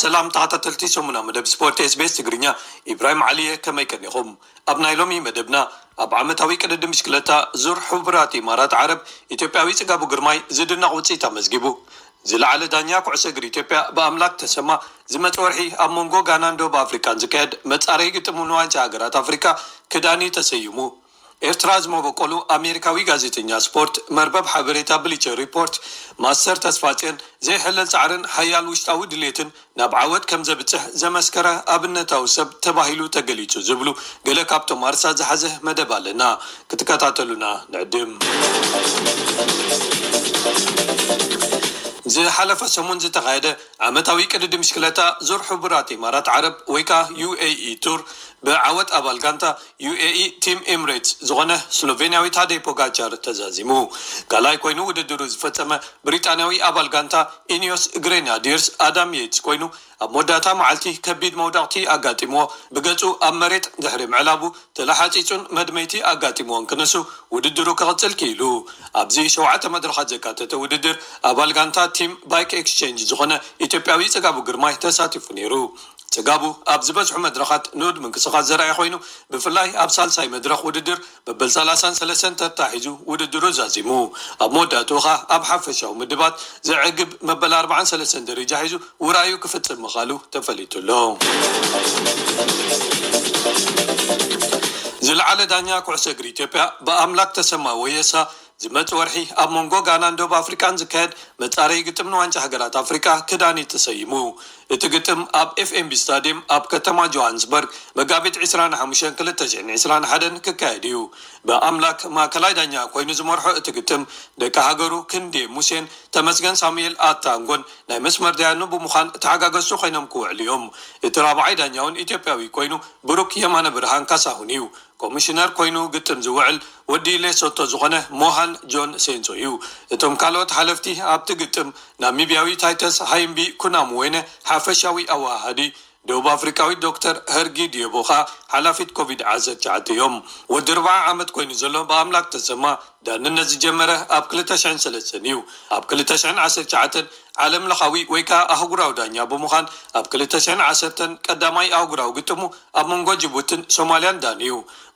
ሰላም ተኸታተልቲ ሰሙና መደብ ስፖርት ኤስቤስ ትግርኛ፣ ኢብራሂም ዓሊየ፣ ከመይ ቀኒኹም? ኣብ ናይ ሎሚ መደብና፣ ኣብ ዓመታዊ ቅድድም ብሽክለታ ዙር ሕቡራት ኢማራት ዓረብ፣ ኢትዮጵያዊ ጽጋቡ ግርማይ ዝድነቕ ውጽኢት ኣመዝጊቡ። ዝለዓለ ዳኛ ኩዕሶ እግሪ ኢትዮጵያ ብኣምላክ ተሰማ፣ ዝመጽእ ወርሒ ኣብ መንጎ ጋናን ደቡብ ኣፍሪቃን ዝካየድ መጻረዪ ግጥም ንዋንጫ ሃገራት ኣፍሪቃ ክዳኒ ተሰይሙ። ኤርትራ ዝመበቆሉ ኣሜሪካዊ ጋዜጠኛ ስፖርት፣ መርበብ ሓበሬታ ብሊቸር ሪፖርት፣ ማስተር ተስፋጽዮን፣ ዘይሕለል ጻዕርን ሓያል ውሽጣዊ ድሌትን ናብ ዓወት ከም ዘብጽሕ ዘመስከረ ኣብነታዊ ሰብ ተባሂሉ ተገሊጹ ዝብሉ ገለ ካብቶም ኣርሳት ዝሓዘ መደብ ኣለና። ክትከታተሉና ንዕድም። ዝሓለፈ ሰሙን ዝተኻየደ ዓመታዊ ቅድድም ብሽክለታ ዙር ሕቡራት ኢማራት ዓረብ ወይ ከኣ ዩ ኤ ኢ ቱር ብዓወት ኣባል ጋንታ ዩ ኤ ኢ ቲም ኤምሬትስ ዝኾነ ስሎቬንያዊ ታዴ ፖጋቻር ተዛዚሙ። ካልኣይ ኮይኑ ውድድሩ ዝፈጸመ ብሪጣንያዊ ኣባል ጋንታ ኢኒዮስ ግሬናዲርስ ኣዳም የትስ ኮይኑ፣ ኣብ መወዳእታ መዓልቲ ከቢድ መውደቕቲ ኣጋጢምዎ ብገጹ ኣብ መሬት ድሕሪ ምዕላቡ ተለሓጺጹን መድመይቲ ኣጋጢምዎን ክነሱ ውድድሩ ክቕጽል ክኢሉ። ኣብዚ ሸውዓተ መድረኻት ዘካተተ ውድድር ኣባል ጋንታ ቲም ባይክ ኤክስቼንጅ ዝኾነ ኢትዮጵያዊ ጽጋቡ ግርማይ ተሳቲፉ ነይሩ። ጽጋቡ ኣብ ዝበዝሑ መድረኻት ንኡድ ምንቅስቓስ ዘርኣየ ኮይኑ፣ ብፍላይ ኣብ ሳልሳይ መድረኽ ውድድር መበል ሰላሳን ሰለስተን ተታሒዙ ውድድሩ ዛዚሙ። ኣብ መወዳእትኡ ኸኣ ኣብ ሓፈሻዊ ምድባት ዘዕግብ መበል ኣርባዓን ሰለስተን ደረጃ ሒዙ ውራዩ ክፍጽም ምኻሉ ተፈሊጡ ኣሎ። ዝለዓለ ዳኛ ኩዕሶ እግሪ ኢትዮጵያ ብኣምላክ ተሰማ ወየሳ፣ ዝመጽእ ወርሒ ኣብ መንጎ ጋናን ደቡብ ኣፍሪቃን ዝካየድ መጻረዪ ግጥም ንዋንጫ ሃገራት ኣፍሪቃ ክዳኒ ተሰይሙ። እቲ ግጥም ኣብ ኤፍ ኤም ቢ ስታድየም ኣብ ከተማ ጆሃንስበርግ መጋቢት ዕስራን ሓሙሽተን ክልተ ሽሕን ዕስራን ሓደን ክካየድ እዩ። ብኣምላክ ማእከላይ ዳኛ ኮይኑ ዝመርሖ እቲ ግጥም፣ ደቂ ሃገሩ ክንዴ ሙሴን ተመስገን ሳሙኤል ኣታንጎን ናይ መስመር ዳያኑ ብምዃን ተሓጋገዝቲ ኮይኖም ክውዕሉ እዮም። እቲ ራብዓይ ዳኛ እውን ኢትዮጵያዊ ኮይኑ ብሩክ የማነ ብርሃን ካሳሁን እዩ። ኮሚሽነር ኮይኑ ግጥም ዝውዕል ወዲ ሌሶቶ ዝኾነ ሞሃን ጆን ሴንሶ እዩ። እቶም ካልኦት ሓለፍቲ ኣብቲ ግጥም፣ ናሚብያዊ ታይተስ ሃይምቢ ኩናምዌነ፣ ሓፈሻዊ ኣወሃሃዲ፣ ደቡብ ኣፍሪቃዊት ዶክተር ሀርጊ ዲዮቦ ኸኣ ሓላፊት ኮቪድ ዓሰርተ ትሽዓተ እዮም። ወዲ ኣርብዓ ዓመት ኮይኑ ዘሎ ብኣምላክ ተሰማ ዳንነት ዝጀመረ ኣብ ክልተ ሽሕን ሰለስተን እዩ። ኣብ ክልተ ሽሕን ዓሰርተ ትሽዓተን ዓለም ለኻዊ ወይ ከኣ ኣህጉራዊ ዳኛ ብምዃን፣ ኣብ ክልተ ሽሕን ዓሰርተን ቀዳማይ ኣህጉራዊ ግጥሙ ኣብ መንጎ ጅቡትን ሶማልያን ዳንዩ።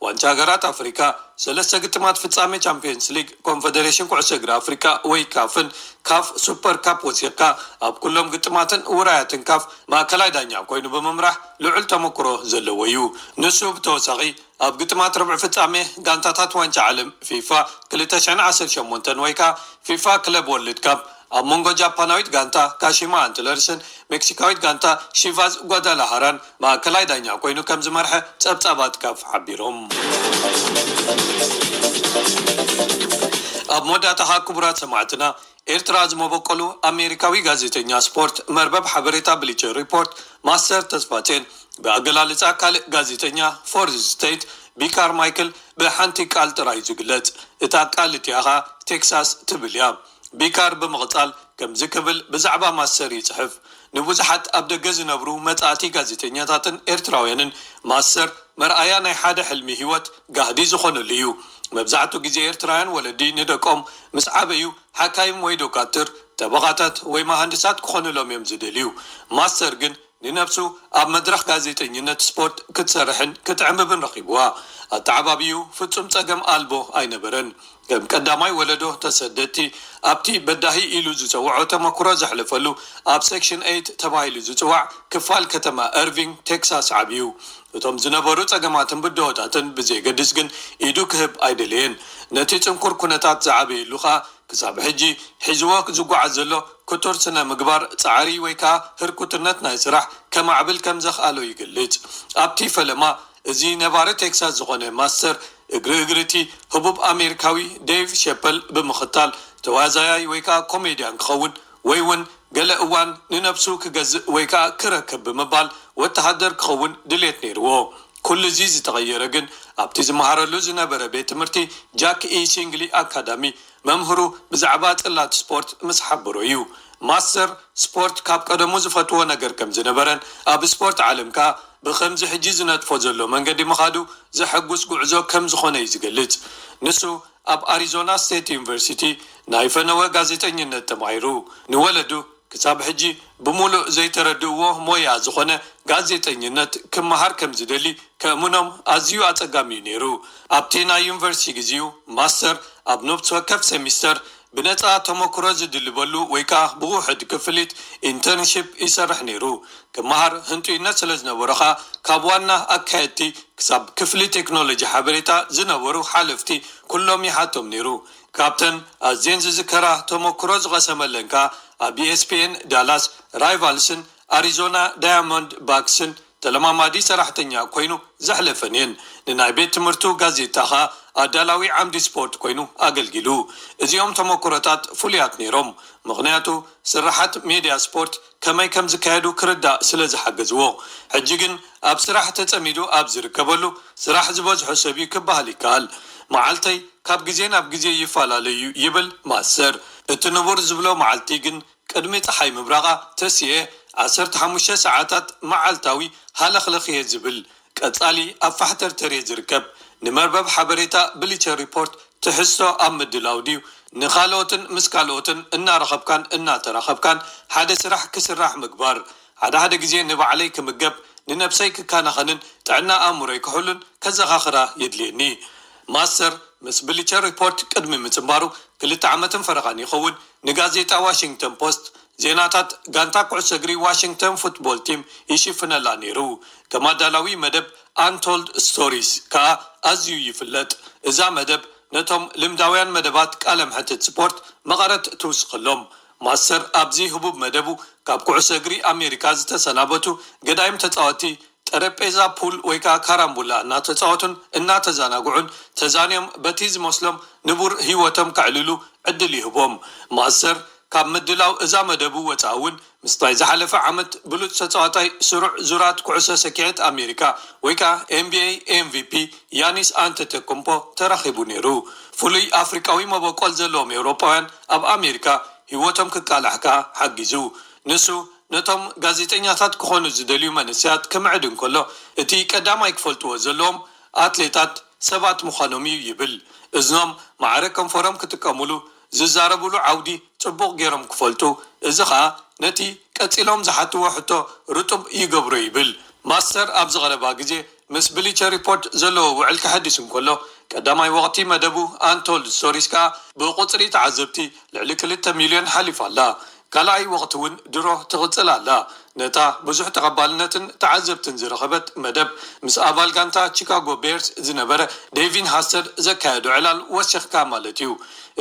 ዋንጫ ሃገራት ኣፍሪካ፣ ሰለስተ ግጥማት ፍጻሜ ቻምፒየንስ ሊግ፣ ኮንፈደሬሽን ኩዕሶ እግሪ ኣፍሪካ ወይ ካፍን ካፍ ሱፐር ካፕ ወሲኽካ፣ ኣብ ኩሎም ግጥማትን ውራያትን ካፍ ማእከላይ ዳኛ ኮይኑ ብምምራሕ ልዑል ተመክሮ ዘለዎ እዩ። ንሱ ብተወሳኺ ኣብ ግጥማት ርብዒ ፍጻሜ ጋንታታት ዋንጫ ዓለም ፊፋ ክልተ ሽሕን ዓሰርተ ሸሞንተን ወይ ከኣ ፊፋ ክለብ ወርልድ ካፕ ኣብ መንጎ ጃፓናዊት ጋንታ ካሺማ ኣንትለርስን ሜክሲካዊት ጋንታ ሺቫዝ ጓዳላሃራን ማእከላይ ዳኛ ኮይኑ ከም ዝመርሐ ጸብጻባት ካፍ ሓቢሮም። ኣብ መወዳእታ ኸኣ ክቡራት ሰማዕትና፣ ኤርትራ ዝመበቆሉ ኣሜሪካዊ ጋዜጠኛ ስፖርት፣ መርበብ ሓበሬታ ብሊቸር ሪፖርት፣ ማስተር ተስፋጼን፣ ብኣገላልጻ ካልእ ጋዜጠኛ ፎርዝ ስቴት ቢካር ማይክል ብሓንቲ ቃል ጥራይ ዝግለጽ። እታ ቃል እቲኣ ኸኣ ቴክሳስ ትብል እያ። ቢካር ብምቕጻል ከምዚ ክብል ብዛዕባ ማስተር ይጽሕፍ። ንብዙሓት ኣብ ደገ ዝነብሩ መጻእቲ ጋዜጠኛታትን ኤርትራውያንን ማስተር መርኣያ ናይ ሓደ ሕልሚ ህይወት ጋህዲ ዝኾነሉ እዩ። መብዛሕትኡ ግዜ ኤርትራውያን ወለዲ ንደቆም ምስ ዓበዩ ሓካይም ወይ ዶካትር፣ ጠበቓታት ወይ መሃንድሳት ክኾኑሎም እዮም ዝደልዩ። ማስተር ግን ንነብሱ ኣብ መድረኽ ጋዜጠኝነት ስፖርት ክትሰርሕን ክትዕምብብን ረኺብዋ። ኣተዓባቢኡ ፍጹም ጸገም ኣልቦ ኣይነበረን። ከም ቀዳማይ ወለዶ ተሰደድቲ፣ ኣብቲ በዳሂ ኢሉ ዝጸውዖ ተመክሮ ዘሕለፈሉ ኣብ ሴክሽን ኤይት ተባሂሉ ዝጽዋዕ ክፋል ከተማ እርቪንግ ቴክሳስ ዓብዩ። እቶም ዝነበሩ ጸገማትን ብድሆታትን ብዘየገድስ ግን ኢዱ ክህብ ኣይደለየን። ነቲ ጽንኩር ኩነታት ዝዓበየሉ ኸኣ ክሳብ ሕጂ ሒዝዎ ዝጓዓዝ ዘሎ ክቱር ስነ ምግባር ጻዕሪ ወይ ከኣ ህርኩትነት ናይ ስራሕ ከማዕብል ከም ዘኽኣሎ ይገልጽ። ኣብቲ ፈለማ፣ እዚ ነባሪ ቴክሳስ ዝኾነ ማስተር፣ እግሪ እግሪ እቲ ህቡብ ኣሜሪካዊ ዴቭ ሸፐል ብምኽታል፣ ተዋዛያይ ወይ ከኣ ኮሜድያን ክኸውን ወይ እውን ገለ እዋን ንነብሱ ክገዝእ ወይ ከኣ ክረክብ ብምባል ወተሃደር ክኸውን ድሌት ነይርዎ። ኩሉ እዚ ዝተቐየረ ግን ኣብቲ ዝመሃረሉ ዝነበረ ቤት ትምህርቲ ጃክ ኢ ሲንግሊ ኣካዳሚ መምህሩ ብዛዕባ ጽላት ስፖርት ምስ ሓበሮ እዩ። ማስተር ስፖርት ካብ ቀደሙ ዝፈትዎ ነገር ከም ዝነበረን ኣብ ስፖርት ዓለም ከኣ ብኸምዚ ሕጂ ዝነጥፎ ዘሎ መንገዲ ምኻዱ ዘሐጉስ ጉዕዞ ከም ዝኾነ እዩ ዝገልጽ። ንሱ ኣብ ኣሪዞና ስቴት ዩኒቨርሲቲ ናይ ፈነወ ጋዜጠኝነት ተማሂሩ። ንወለዱ ክሳብ ሕጂ ብምሉእ ዘይተረድእዎ ሞያ ዝኾነ ጋዜጠኝነት ክመሃር ከም ዝደሊ ከእምኖም ኣዝዩ ኣጸጋሚ እዩ ነይሩ። ኣብቲ ናይ ዩኒቨርሲቲ ግዜኡ ማስተር ኣብ ነፍሲ ወከፍ ሴሚስተር ብነጻ ተመክሮ ዝድልበሉ ወይ ከኣ ብውሑድ ክፍሊት ኢንተርንሺፕ ይሰርሕ ነይሩ። ክመሃር ህንጡይነት ስለ ዝነበሮ ከኣ ካብ ዋና ኣካየድቲ ክሳብ ክፍሊ ቴክኖሎጂ ሓበሬታ ዝነበሩ ሓለፍቲ ኩሎም ይሓቶም ነይሩ። ካብተን ኣዝየን ዝዝከራ ተመክሮ ዝቐሰመለን ከኣ ኣብ ኢኤስፒኤን ዳላስ ራይቫልስን ኣሪዞና ዳያሞንድ ባክስን ተለማማዲ ሰራሕተኛ ኮይኑ ዘሕለፈን እየን። ንናይ ቤት ትምህርቱ ጋዜጣ ኸኣ ኣዳላዊ ዓምዲ ስፖርት ኮይኑ ኣገልጊሉ። እዚኦም ተመክሮታት ፍሉያት ነይሮም፣ ምኽንያቱ ስራሓት ሜድያ ስፖርት ከመይ ከም ዝካየዱ ክርዳእ ስለ ዝሓገዝዎ። ሕጂ ግን ኣብ ስራሕ ተጸሚዱ ኣብ ዝርከበሉ፣ ስራሕ ዝበዝሖ ሰብ እዩ ክበሃል ይከኣል። መዓልተይ ካብ ግዜ ናብ ግዜ ይፈላለ እዩ ይብል ማሰር። እቲ ንቡር ዝብሎ መዓልቲ ግን ቅድሚ ጸሓይ ምብራቓ ተሲኤ ዓሰርተ ሓሙሽተ ሰዓታት መዓልታዊ ሃለኽለኽ እየ ዝብል። ቀጻሊ ኣብ ፋሕተርተር እየ ዝርከብ። ንመርበብ ሓበሬታ ብሊቸር ሪፖርት ትሕዝቶ ኣብ ምድላው ድዩ? ንኻልኦትን ምስ ካልኦትን እናረኸብካን እናተራኸብካን ሓደ ስራሕ ክስራሕ ምግባር። ሓደ ሓደ ግዜ ንባዕለይ ክምገብ፣ ንነብሰይ ክከናኸንን ጥዕና ኣእምሮይ ክሕሉን ከዘኻኽራ የድልየኒ። ማሰር ምስ ብሊቸር ሪፖርት ቅድሚ ምጽንባሩ ክልተ ዓመትን ፈረቓን ይኸውን ንጋዜጣ ዋሽንግተን ፖስት ዜናታት ጋንታ ኩዕሶ እግሪ ዋሽንግተን ፉትቦል ቲም ይሽፍነላ ነይሩ። ከም ኣዳላዊ መደብ ኣንቶልድ ስቶሪስ ከኣ ኣዝዩ ይፍለጥ። እዛ መደብ ነቶም ልምዳውያን መደባት ቃለ መሕትት ስፖርት መቐረት ትውስኸሎም። ማሰር ኣብዚ ህቡብ መደቡ ካብ ኩዕሶ እግሪ ኣሜሪካ ዝተሰናበቱ ገዳይም ተጻወቲ ጠረጴዛ ፑል ወይ ከኣ ካራምቡላ እናተጻወቱን እናተዘናግዑን ተዛንዮም በቲ ዝመስሎም ንቡር ህይወቶም ከዕልሉ ዕድል ይህቦም። ማሰር ካብ ምድላው እዛ መደቡ ወጻኢ እውን ምስ ናይ ዝሓለፈ ዓመት ብሉጽ ተጻዋታይ ስሩዕ ዙራት ኩዕሶ ሰኪዐት ኣሜሪካ ወይ ከኣ ኤንቢኤ ኤምቪፒ ያኒስ ኣንተተኩምፖ ተራኺቡ ነይሩ። ፍሉይ ኣፍሪቃዊ መበቆል ዘለዎም ኤውሮጳውያን ኣብ ኣሜሪካ ህይወቶም ክቃላሕ ከኣ ሓጊዙ። ንሱ ነቶም ጋዜጠኛታት ክኾኑ ዝደልዩ መንእሰያት ክምዕድ እንከሎ፣ እቲ ቀዳማይ ክፈልጥዎ ዘለዎም ኣትሌታት ሰባት ምዃኖም እዩ ይብል። እዝኖም ማዕረ ከንፈሮም ክጥቀሙሉ፣ ዝዛረቡሉ ዓውዲ ጽቡቕ ገይሮም ክፈልጡ፣ እዚ ኸኣ ነቲ ቀጺሎም ዝሓትዎ ሕቶ ርጡብ ይገብሮ ይብል። ማስተር ኣብዚ ቀረባ ግዜ ምስ ብሊቸር ሪፖርት ዘለዎ ውዕል ከሐድስ እንከሎ፣ ቀዳማይ ወቕቲ መደቡ ኣንቶልድ ስቶሪስ ከኣ ብቑጽሪ ተዓዘብቲ ልዕሊ ክልተ ሚልዮን ሓሊፋ ኣላ። ካልኣይ ወቕቲ እውን ድሮ ትቕጽል ኣላ። ነታ ብዙሕ ተቐባልነትን ተዓዘብትን ዝረኸበት መደብ፣ ምስ ኣባል ጋንታ ቺካጎ ቤርስ ዝነበረ ዴቪን ሃሰል ዘካየዶ ዕላል ወሲኽካ ማለት እዩ።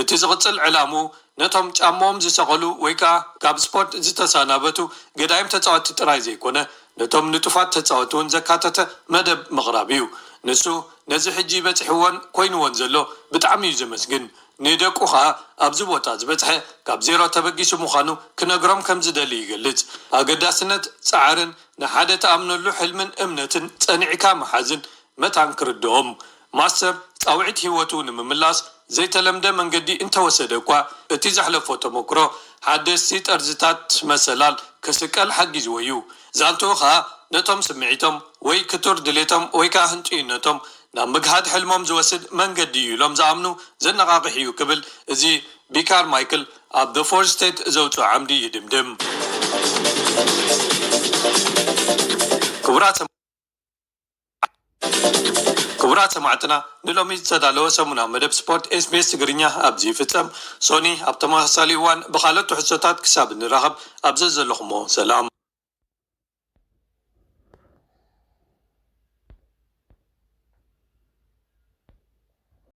እቲ ዝቕጽል ዕላምኡ፣ ነቶም ጫማኦም ዝሰቐሉ ወይ ከኣ ካብ ስፖርት ዝተሰናበቱ ገዳይም ተጻወትቲ ጥራይ ዘይኮነ፣ ነቶም ንጡፋት ተጻወትቲ እውን ዘካተተ መደብ ምቕራብ እዩ። ንሱ ነዚ ሕጂ በጺሕዎን ኮይንዎን ዘሎ ብጣዕሚ እዩ ዘመስግን። ንደቁ ኸኣ ኣብዚ ቦታ ዝበጽሐ ካብ ዜሮ ተበጊሱ ምዃኑ ክነግሮም ከም ዝደሊ ይገልጽ። ኣገዳስነት ጻዕርን ንሓደ ትኣምነሉ ሕልምን እምነትን ጸኒዕካ ምሓዝን መታን ክርድኦም። ማስተር ጻውዒት ህይወቱ ንምምላስ ዘይተለምደ መንገዲ እንተወሰደ እኳ፣ እቲ ዘሕለፎ ተመክሮ ሓደስቲ ጠርዝታት መሰላል ክስቀል ሓጊዝዎ እዩ። ዛንትኡ ኸኣ ነቶም ስምዒቶም ወይ ክቱር ድሌቶም ወይ ከኣ ህንጡይነቶም ናብ ምግሃድ ሕልሞም ዝወስድ መንገዲ እዩ ኢሎም ዝኣምኑ ዘነቓቕሕ እዩ ክብል እዚ ቢ ካርማይክል ኣብ The Fourth Estate ዘውፅኦ ዓምዲ ይድምድም። ክቡራት ሰማ- ክቡራት ሰማዕትና፣ ንሎሚ ዝተዳለወ ሰሙናዊ መደብ ስፖርት ኤስቢኤስ ትግርኛ ኣብዚ ይፍጸም። ሶኒ ኣብ ተመሳሳሊ እዋን ብኻልኦት ትሕዝቶታት ክሳብ እንራኸብ ኣብ ዘዘለኹሞ ሰላም።